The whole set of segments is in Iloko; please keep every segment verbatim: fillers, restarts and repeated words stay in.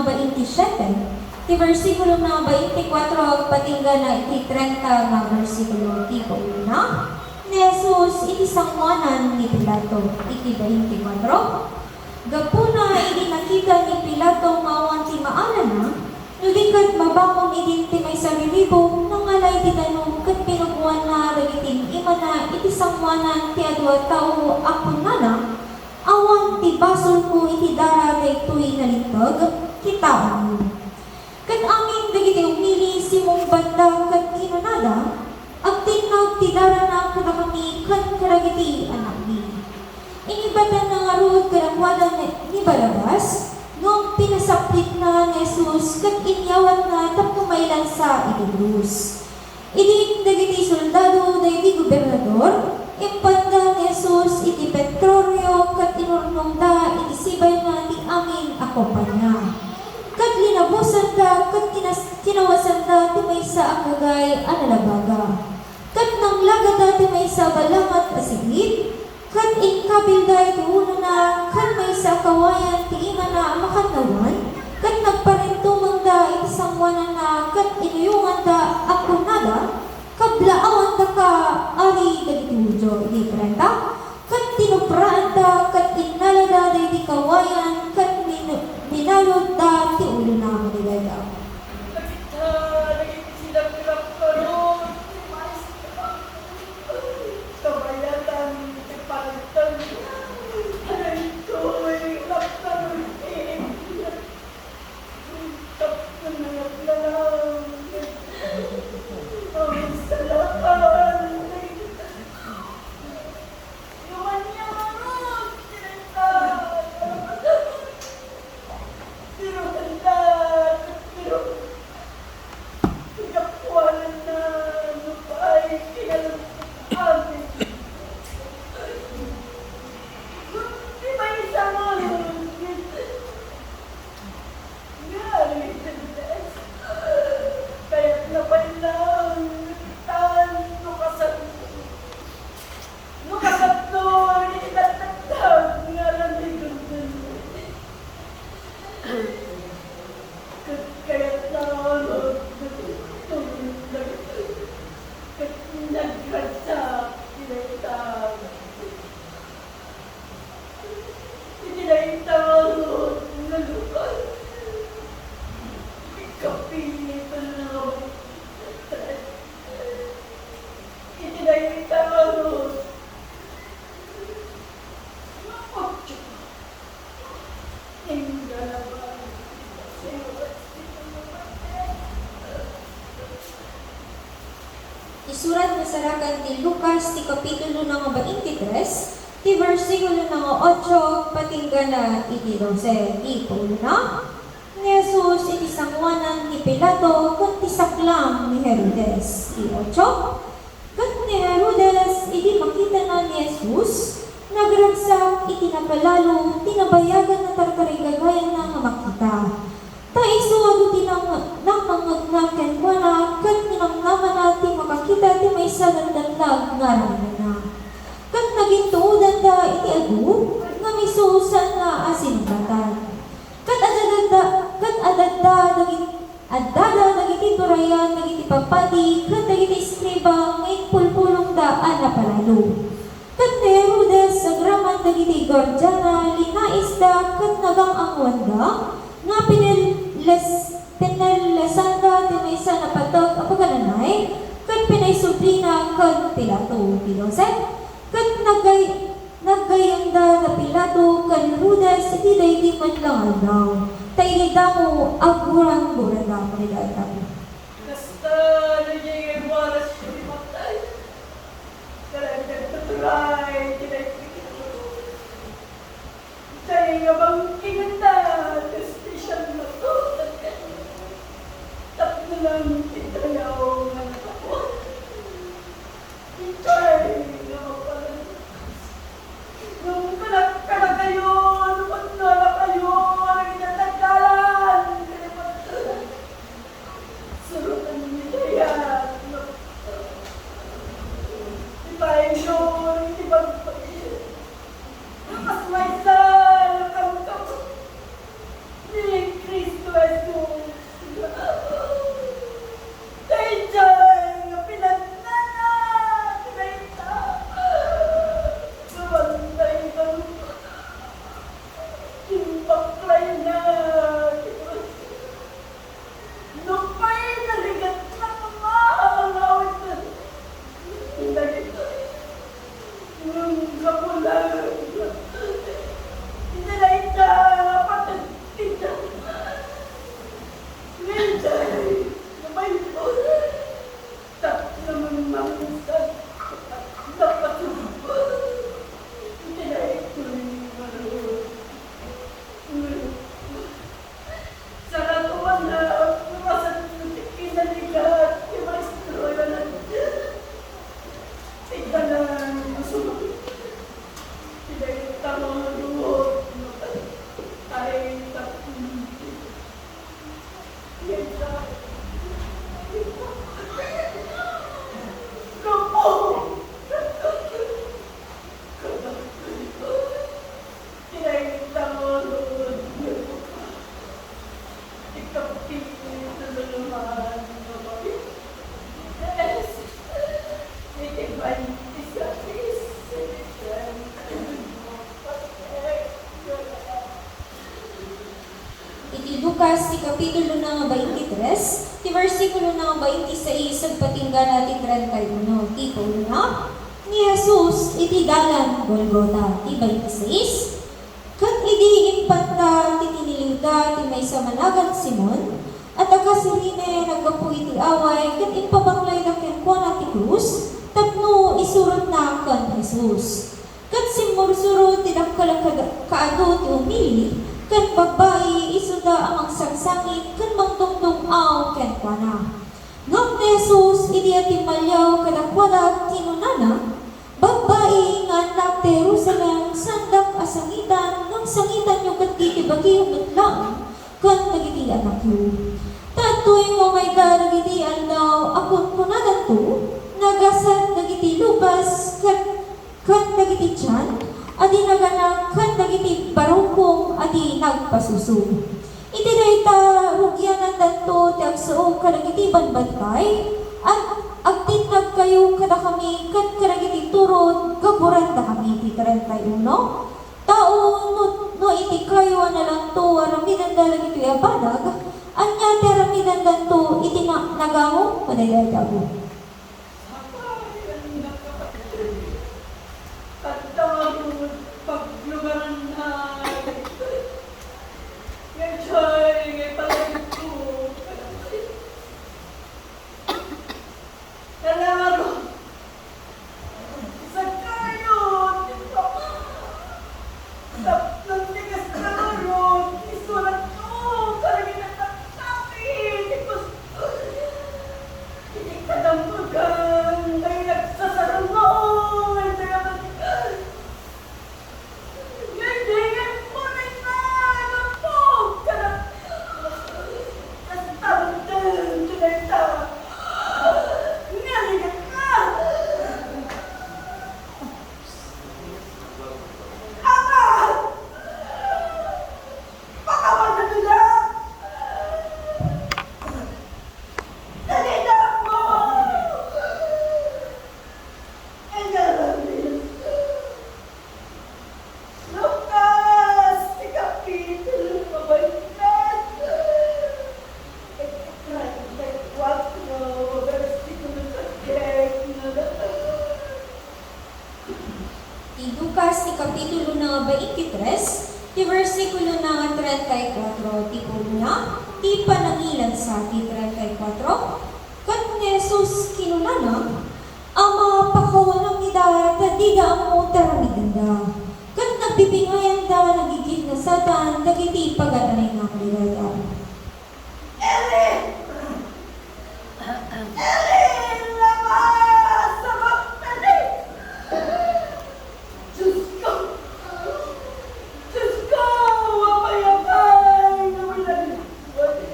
baintisiete, ti bersikulo na baintikwatro agpatinggana iti trenta nga bersikulo ti Paulina, ni Jesus iti sangoanan ni Pilato iti baintikwatro. Gapuna idi nakita ni Pilato nga awan ti maarana, no di ket mabangon idin ti maysa a riribo, nangala iti danum ket pinuboanna dagiti imana iti sangoanan ti adu a tao a kunana, "Awan ti basolko iti dara daytoy nalinteg ti taoyo." Ket amin dagiti umili, simmungbatda ket kinunada, "Agtinnag ti darana kadakami ken kadagiti anakmi." Inibatanna ngarud kadakuada ni, ni Barrabas, ngem pinasaplitna ni Jesus ket inyawatna tapno mailansa iti krus. Idi dagiti soldado daydi gobernador, impanda ni Jesus iti pretorio ket inurnongda iti sibayna ti amin a kompania. Ket linabusanda ket kinas-, kinawasanda ti maysa a kagay a nalabaga. Ket nanglagada ti maysa a balangat a sigit, ket inkabilda iti ulona ken maysa a kawayan ti imana a makannawan, ket nagparintumengda iti sangoananna ket inuyonganda a kunada, "Kablaawandaka, Ari dagiti Judio," idi trenta, ket tinupraanda ket innalada daydi kawayan ket min-, minalodda ti ulona. Madi dayta. Nakita dagiti sinagrap ngarud ti Maestro. Kabayatan ti panagtagna. Aray ko, ay, napkarutin. Tapno nangatlalang. Ang salakan. Yuman niya ngarud, tinagna. Pero anda, pero Kinakuananna, nupay kinalungkot amin. Ngem ti maysa nga hulog, nga aritentes, kayatna pay laeng nga kitaan no kasano. No kasano, iti tatagdag nga aramidon. Ket kayatna nga tulong dagitoy. Ket nagragsak ti dayta. Iti dayta nga Lucas, iti kapitulo nga baintitres. Iti dayta nga Lucas, nga ocho. Isurat masarakan ti Lucas ti kapitulo na nga baintitres, ti bersikulo na nga ocho, patinggana iti dose. Ti Paulina, ni Jesus iti sangoanan ni Pilato ken ti saklang ni Herodes. Ti ocho, Ket ni Herodes, idi makitana ni Jesus, nagragsak iti napalalo ti nabayagan a tartarigagayanna nga makita. Ta isu adu ti nang-, nangnangngegna kenkuana ket ninamnamana ti makakita ti maysa a dandannag nga aramidna. Ket nagintuodanda iti adu, ngem isu saanna a sinungbatan. Ket adda, ket adda dagit-, addada dagiti turayan dagiti papadi ken dagiti eskriba nga impulpulongda a napalalo. Ket ni Herodes, agraman dagiti guardiana, linaisda ket nagang-anguanda nga pinelles-, pinellesanda ti maysa a napateg a pagananay ket pinaisublina ken Pilato. Ti dose, ket nagay-, Naggayyemda da Pilato ken Herodes iti daydi met la nga aldaw, ta idi damo, agguranggoranna. Madi dayta. Kasta, no diay nga iwaras ti patay, kadagiti agtuturay ti nagpikit. Diay nga bangkengenda ti espesial nga tao tapno lang ti dayaw nga nakapuan. Itay nga mapalan. Ngem kanak-, kadakayo, no pagdala kayo, dagiti nagdalan, kanipadto. Suroten ni Dayat, no. Itayyo, iti bagbaga. Kas maysa, nakangkap. Ni Cristo, Iti Lucas, ti kapitulo na nga baintitres, ti bersikulo na nga baintisais, agpatinggana ti treinta y uno, ti pauluna, ni Jesus iti dalan Golgota, ti baintisais. Ket idi impanta ti tiniliwda ti maysa a managan Simon, a taga-Cirene, naggapu iti away, ket impabaklayda kenkuana ti krus tapno isurotna ken Jesus. Ket simmursuro ti dakkel a kada-, kaadu ti umili ken babbai, isuda a mangsangsangit ken mangdungdung-aw kenkuana. Ngem ni Jesus, idi atimmaliaw kadakuada, kinunana, "Babbai nga annak ti Jerusalem, saandak a sangitan, ngem sangitanyo ketdi ti bagiyo met laeng ken dagiti annakyo." Ta adtoy nga umayda dagiti aldaw a kunkunadanto, nagasat dagiti lubas ket ken dagiti tian a di naganak ken dagiti barukong a di nagpasuso. Iti dayta, rugianandanto ti agsuo kadagiti bambantayan, "Agtinnagkayo kadakami ken kadagiti turod, gaburandakami," ti treinta y uno. Tao, no, no iti kayo a nalanto, aramidenda dagitoy a banag, ania ti aramidendanto iti na-, nagamo? Madaydayaw ti ago. Sakay ang nakapatid. Kadta ngarud, paglugaranna daytoy. Ngay-ngay nga ipalagipko kadakami. Kanayon, sakayo ti Ama. Tapno ti kasta ngarud, isuratyo kadagiti tattao ti pastol. Iti kadammogan, dagiti nagsasarungong, dagiti nagbatikan. Ngay-ngay nga immuna nga agapu kadakami. Kasta met ti dayta nga rigatna. Ama! Pakawanannak! Dagiti anak mo! Inaramidak. Lucas, ti kapitulo nga baintitres, iti treinta y cuatro, bersikulo tres. Ti Lucas, ti kapitulo na nga baintitres, ti bersikulo na nga treinta y cuatro, ti pulona, ti panangilansa ti treinta y cuatro. Ket ni Jesus kinunana, "Ama, pakawanam ida, ta dida ammo ti aramidenda." Ket nagbibingayanda, nagigidnasatan dagiti pagad-anayna kadagiti. Eli! Eli, lama sabachthani? Diosko, Diosko, apay, apay nga pinagluwas ti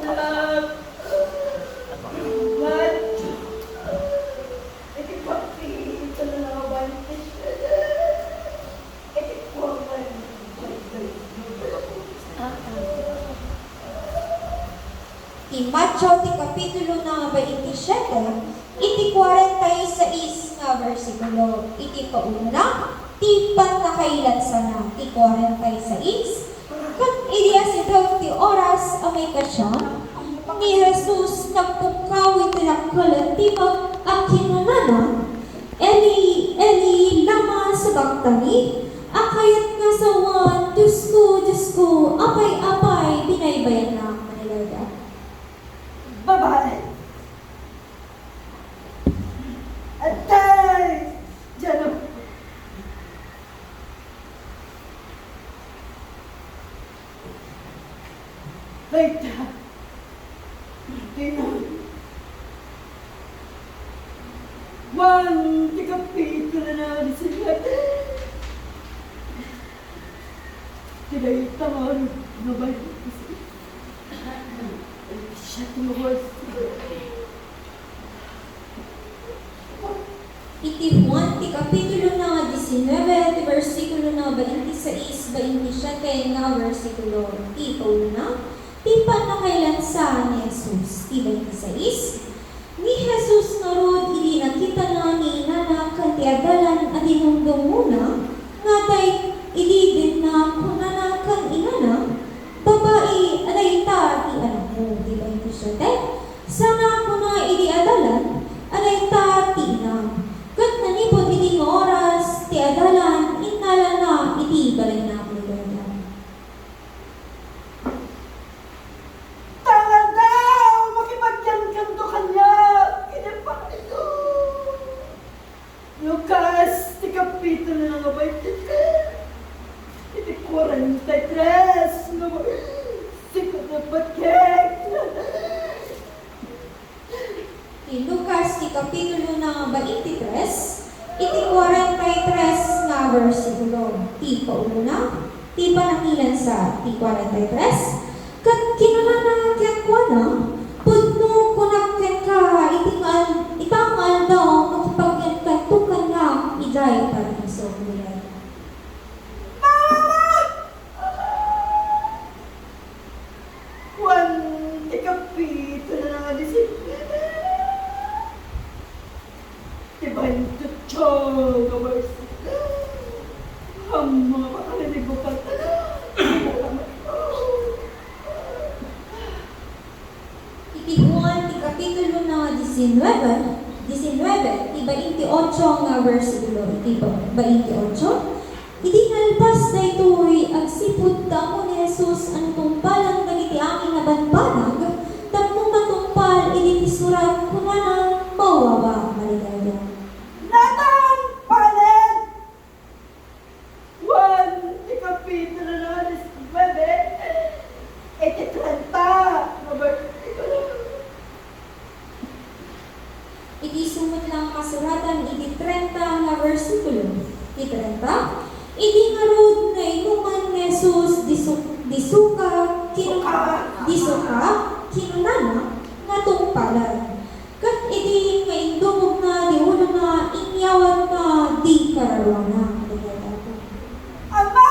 annak? Ngadto iti kapitulo nga baintitres. Ti Mateo ti kapitulo na baintisiete, iti kuarenta y seis nga bersikulo, iti paulona, ti pannakailansana, ti kuarenta y seis, ket idi asideg ti oras a maikasiam, ni Jesus nagpukkaw iti dakkel a timag a kinunana, "Eli, Eli, lama sabachthani?" A kayat nga sawen, "Diosko, Diosko, apay, apay binaybayannak?" Manilada. Babai. Atay! Diyan ako. Dayta. Dayta. Juan, ti kapitulo na disiete. Ti dayta nga baintitres. Iti Juan ti kapitulo na diecinueve, ti bersikulo na veintiseis, veintisiete nga bersikulo. Ti kaunana, ti pannakailansa ni Jesus. Ti veintiseis, ni Jesus ngarud idi nakitana ni inana ken ti adalan a dinumdumngona, nga tay idi denna, kunana ken inana, "Babai, adayta ti anakmo." Ti veintisiete, sana kuna idi adalan, "Adayta ti inam." Ket nanipud idi nga oras, ti adalan innalana iti balayna. Hallelujah. Tanggal daw, makipagyankanto kaniak iti pangito. Lucas, ti kapitulo nga baintitres, iti kuarenta y tres nga baintitres, iti kuarenta y tres. Ti Lucas, ti kapitulo na baintitres, iti kuarenta y tres nga bersikulo. Ti kaunana, ti pannakailansa, ti kuarenta y tres, ket kinunana kenkuana, "Pudno kunak kenka, iti nga al-, ita nga aldaw, makipagyankanto kaniak idiay paraiso." Juan, ti kapitulo nga diecinueve, ti baintiotso nga bersikulo. Amma, makalilibutan ka na. Iti Juan, ti kapitulo na diecinueve, diecinueve, ti baintiotso nga bersikulo, iti ba-, baintiotso. Idi nalpas daytoy, agsipud ta ammo ni Jesus a natungpalan dagiti amin a banbanag, tapno matungpal idi ti surat, kunana, "Mawaba." Hallelujah. Natungpalen! Juan, ti kapitulo na diecinueve, iti treinta nga bersikulo. Iti isu met la nga kasuratan iti treinta nga bersikulo. Iti treinta, idi ngarud nainuman ni Jesus di su-, di suka, kin-, Suka. di suka, kinunana nga tungpalan. Ket idi nga indumogna di ulona, inyawatna di kararuana. Ama,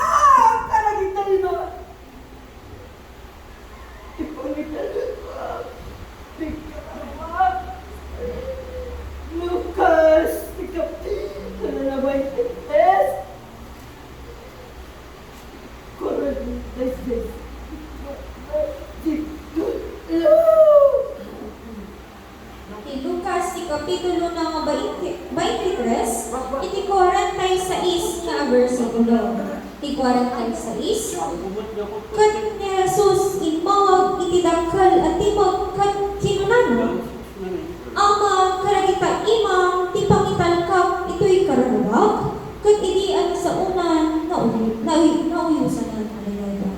karagita lima. Ipangita lima. Di kararuana. Lucas, ikapit, ano na ba yung test? Corona disease. Di-, Ti Lucas, ti kapitulo na nga bainte, baintitres, iti kuarenta y seis nga bersikulo. Ti kuarenta y seis, ket ni Jesus immawag iti dakkel a timog ket kinunana, "Ama, kadagita imam ti pangitalkak itoy kararuak, ket idi a nasaonan, nauy-, nauy-, nauyosanan." Hallelujah.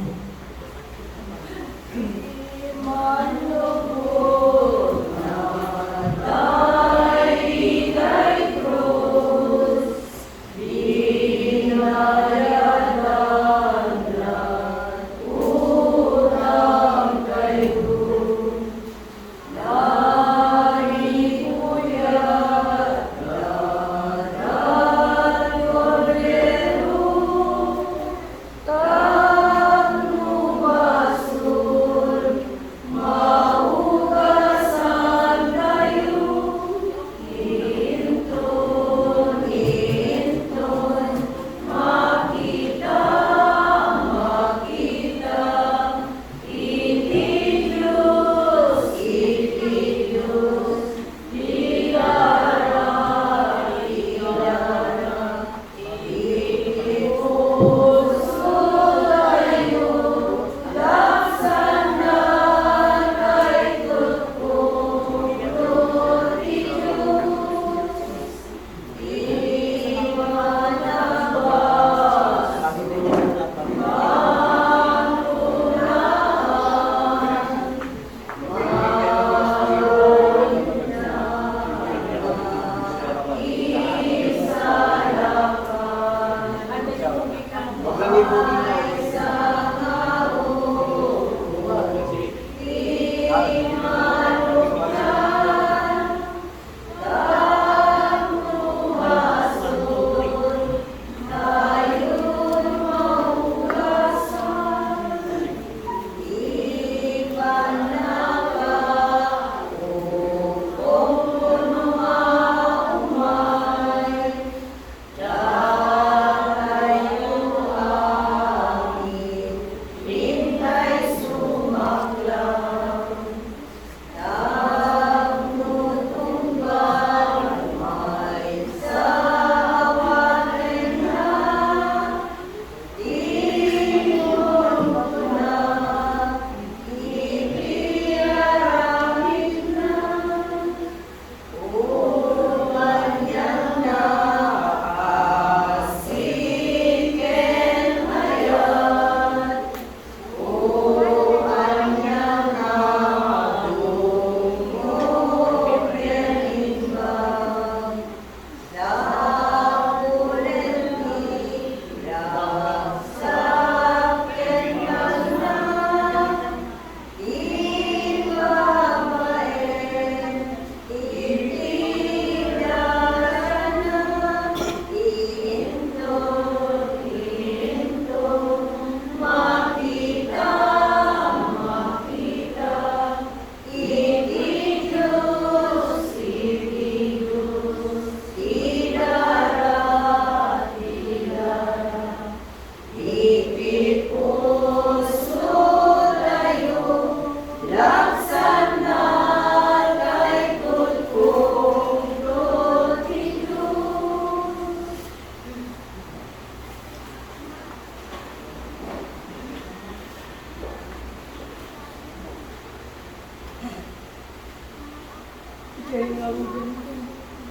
Idiay ngaruden,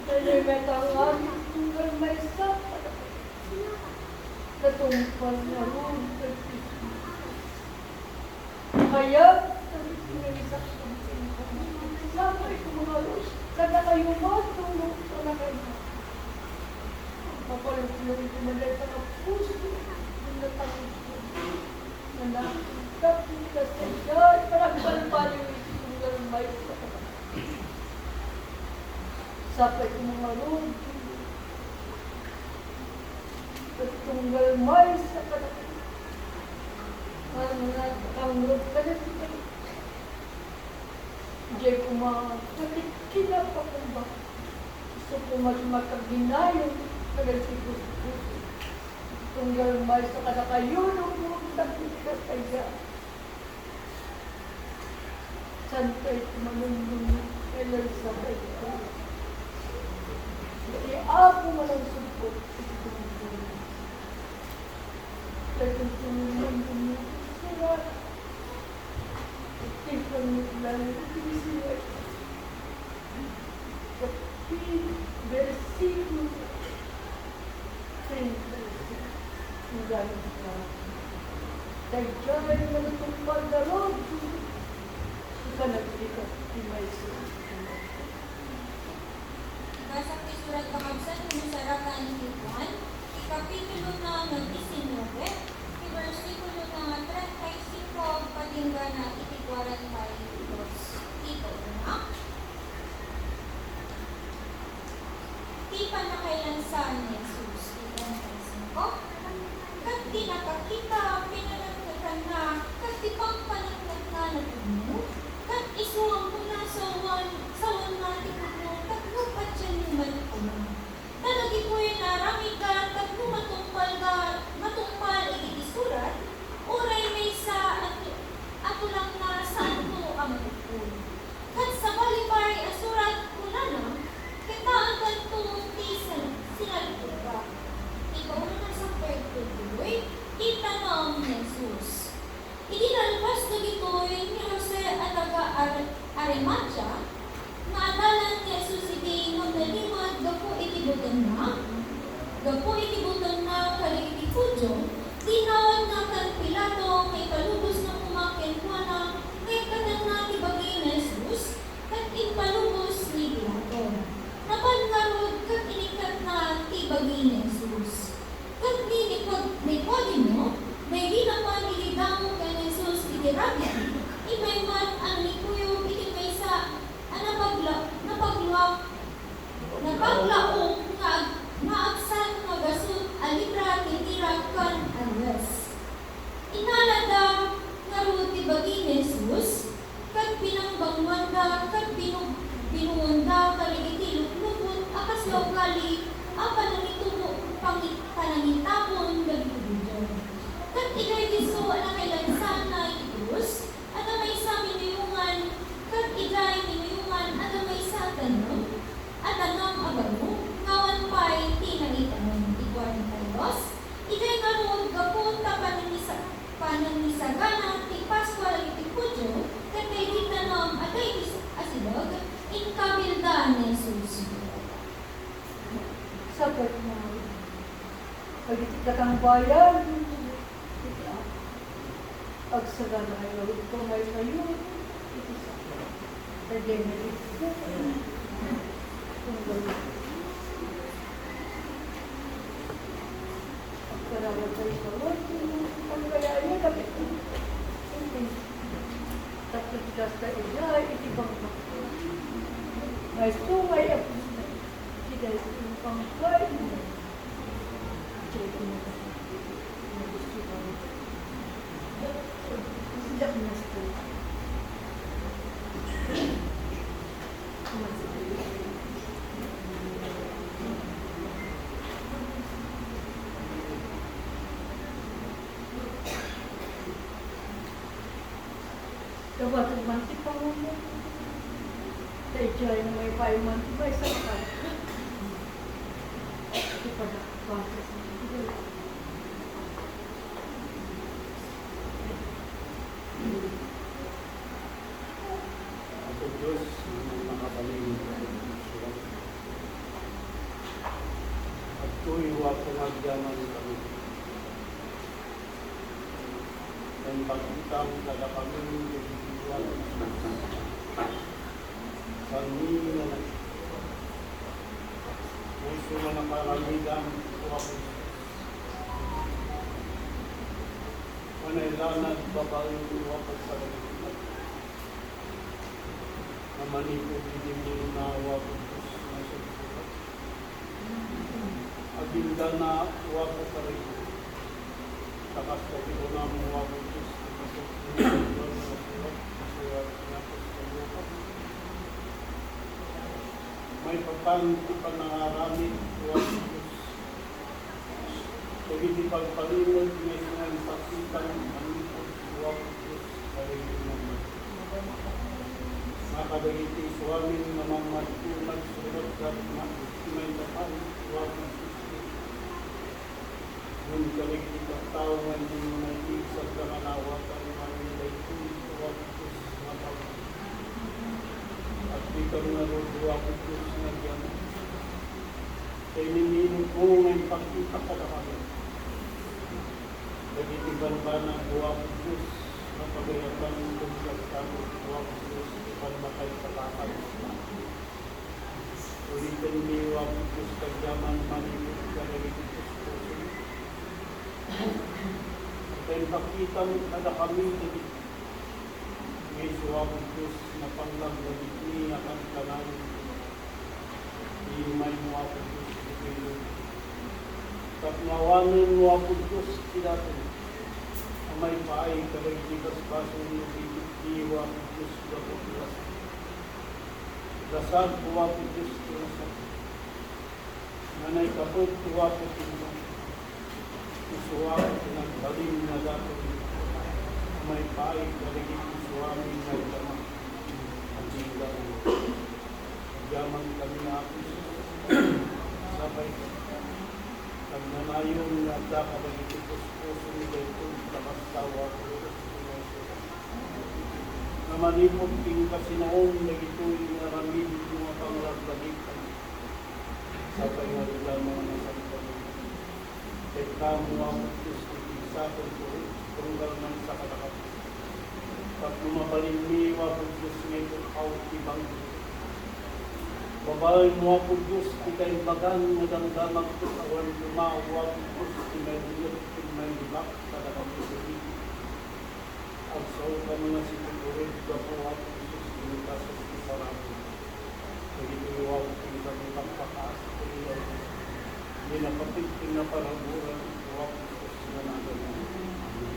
daytoy met nga amin tunggal maysa. Natungpal ngarud dagiti mayat dagiti naisakto. Sapay ko, mga Rose, kadakayo man, tulong ko na kayo. Mapaluklo iti mayat nga puso, nga natangis. Anak, tapno kasaysayan, panagbalbaliw iti tunggal maysa. Sapay ko, mga Rose, iti tunggal maysa kadakayo. Nga, nga, pangrod kadakayo. Idiay koma, ket kinapakumba. Isu koma ti makaginayon kadagiti puso. Tunggal maysa kadakayo no umurot dagiti kasaysayan. Santa iti manunnuno, Elizabeth. Iti Apo nga nangsubot iti tumungtong. Dagiti manunnuno, sira. Iti pangitlan iti sira. Iti bersikulo treinta y seis. Daydiay nga natungpal ngarud, ika naglikay ti maysa. Basam ti surat, kakabsat, nga nasaratan ni Juan, ti kapitulo na nga diecinueve, ti bersikulo na nga treinta y cinco, agpatinggana iti cuarenta y dos. Iti una, ti pannakailansa ni Jesus, iti treinta y cinco. Ket ti nakakita, pinaneknekanna, ket ti pagpaneknekna, napudno, ket isu a kuna, sawen-, sawenna ti pudno, tapno padianyo met a kuna. Ta dagitoy naaramidda tapno matungpalda, matungpal iti surat, uray maysa a tu-, a tulangna, saanto a matungpal. Ket sabali pay a surat, kunana, kitaenkanto ti sal-, sinalgibba. Ikauna, sapay ket daytoy ti tanem ni Jesus. Idi nalpas dagitoy, ni Jose a taga Ar-, Arimatea, nga adalan ni Jesus idi ngem nalimed gapu iti butonna, gapu iti butonda kadagiti Judio, dinawatna ken Pilato nga ipalubosna koma kenkuana nga ikkatenna ti bagi ni Jesus, ket impalubos ni Pilato. Napan ngarud ket inikkatna ti bagi ni Jesus. Ket ni Nicod-, Nicodemo, nga idi napan iti damo ken ni Jesus iti rabii, immay met a nanikuyog Ali a panangitubo-, pangi-, panangitapon dagiti Judio. Ket idiay disso a nakailansanna iti krus, adda maysa minuyongan, ket idiay minuyongan adda maysa a tanem, a tanem a baro, nga awan pay ti naitanem. Iti kuarenta y dos, idiay ngarud, gapu ta panangisa-, panangisagana ti Paskua dagiti Judio, ket daydi tanem a daydi asideg, inkabildan ni Jesus. Sapay nga dagiti katangbayan, iti agsaganayo iti pamaysayo iti sakit. Dagiti agkararag tayo sa Lord, pagkayayo, tapos, tapos kasta iya, iti bangka. May sungay, Dawaten man ti pangulo. Ta idiay nga maipaay man ti maysa a tao. Ti padakdakes. Apo Dios, nga makabalin, adtoy, Apo, nga agyaman kami. Ken pakitam kadakami ti Dios. Sangi nga puso nga nakaramidan, Apo. Manaylanad babaen, Apo, kadagiti nga manipud iti murona, Apo Dios, nga sugsurat. Agindana, Apo, kadagiti. Ta kasta ti kunam, Apo Dios, nga sugsurat, nga surat, nga surat, nga surat. Maipapan ti panangaramid, Apo Dios. Dagiti pagpalimed nga isu nga impaksitan, manipud, Apo Dios, kadagiti mamati. Nga kadagiti isu amin nga mamati, nagsurat ket ma-, maitapan, Apo Dios. Ngem kadagiti tattao nga immuna iti isagda nga naawatan, nga daytoy, Apo Dios, nga pag-, agdikam ngarud, Apo Dios, nga agyaman. Ket ininummo nga impakita kadakami dagiti bambanag, Apo Dios, nga pagayatam ken kastami, Apo Dios, ti pannakaisalakan. Ulitenmi, Apo Dios, ti agyaman manipud kadagiti puspuso. Ket impakitam kadakami dagiti nga isu, Apo Dios, nga panglaglagipmi a kankanayon. Imaymo, Apo Dios, ti bilog. Tapno awanen, Apo Dios, ti daton a maipaay kadagiti basbasolyo iti, Apo Dios, gapu ti basol. Gasat, Apo Dios, ti nasat. Nga naikapet, Apo, ti isu, Apo, ti nagbalin nga daton a maipaay kadagiti isu amin nga agdama. Agingga. Agyaman kami, Apo Jesus. Sapay, agnanayon nga adda kadagiti puspusomi daytoy, ta kasta, Apo Jesus, nga manipud ti inkasinaon dagitoy nga aramidmo nga panglaglagip. Sapay nga agdama nga masanto. Ket kamo, Apo Dios, ti pigsa ken tured, tunggal maysa kadakayo. Tapno mabalinmi, Apo Dios, nga iput-aw ti bangko. Babaenmo, Apo Dios, ti kaimbagan nga damdamag ket awan koma, Apo Dios, ti mailinged ken mailibak kadakayo. Agsaokan nga sipatured gapu, Apo Jesus, ti inkaso ti parabur. Dagitoy, Apo, ti kami pagpakaas ken iyawna. Dinapateg ken naparaburan, Apo Jesus, nga naganmo. Amen.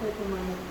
Amen.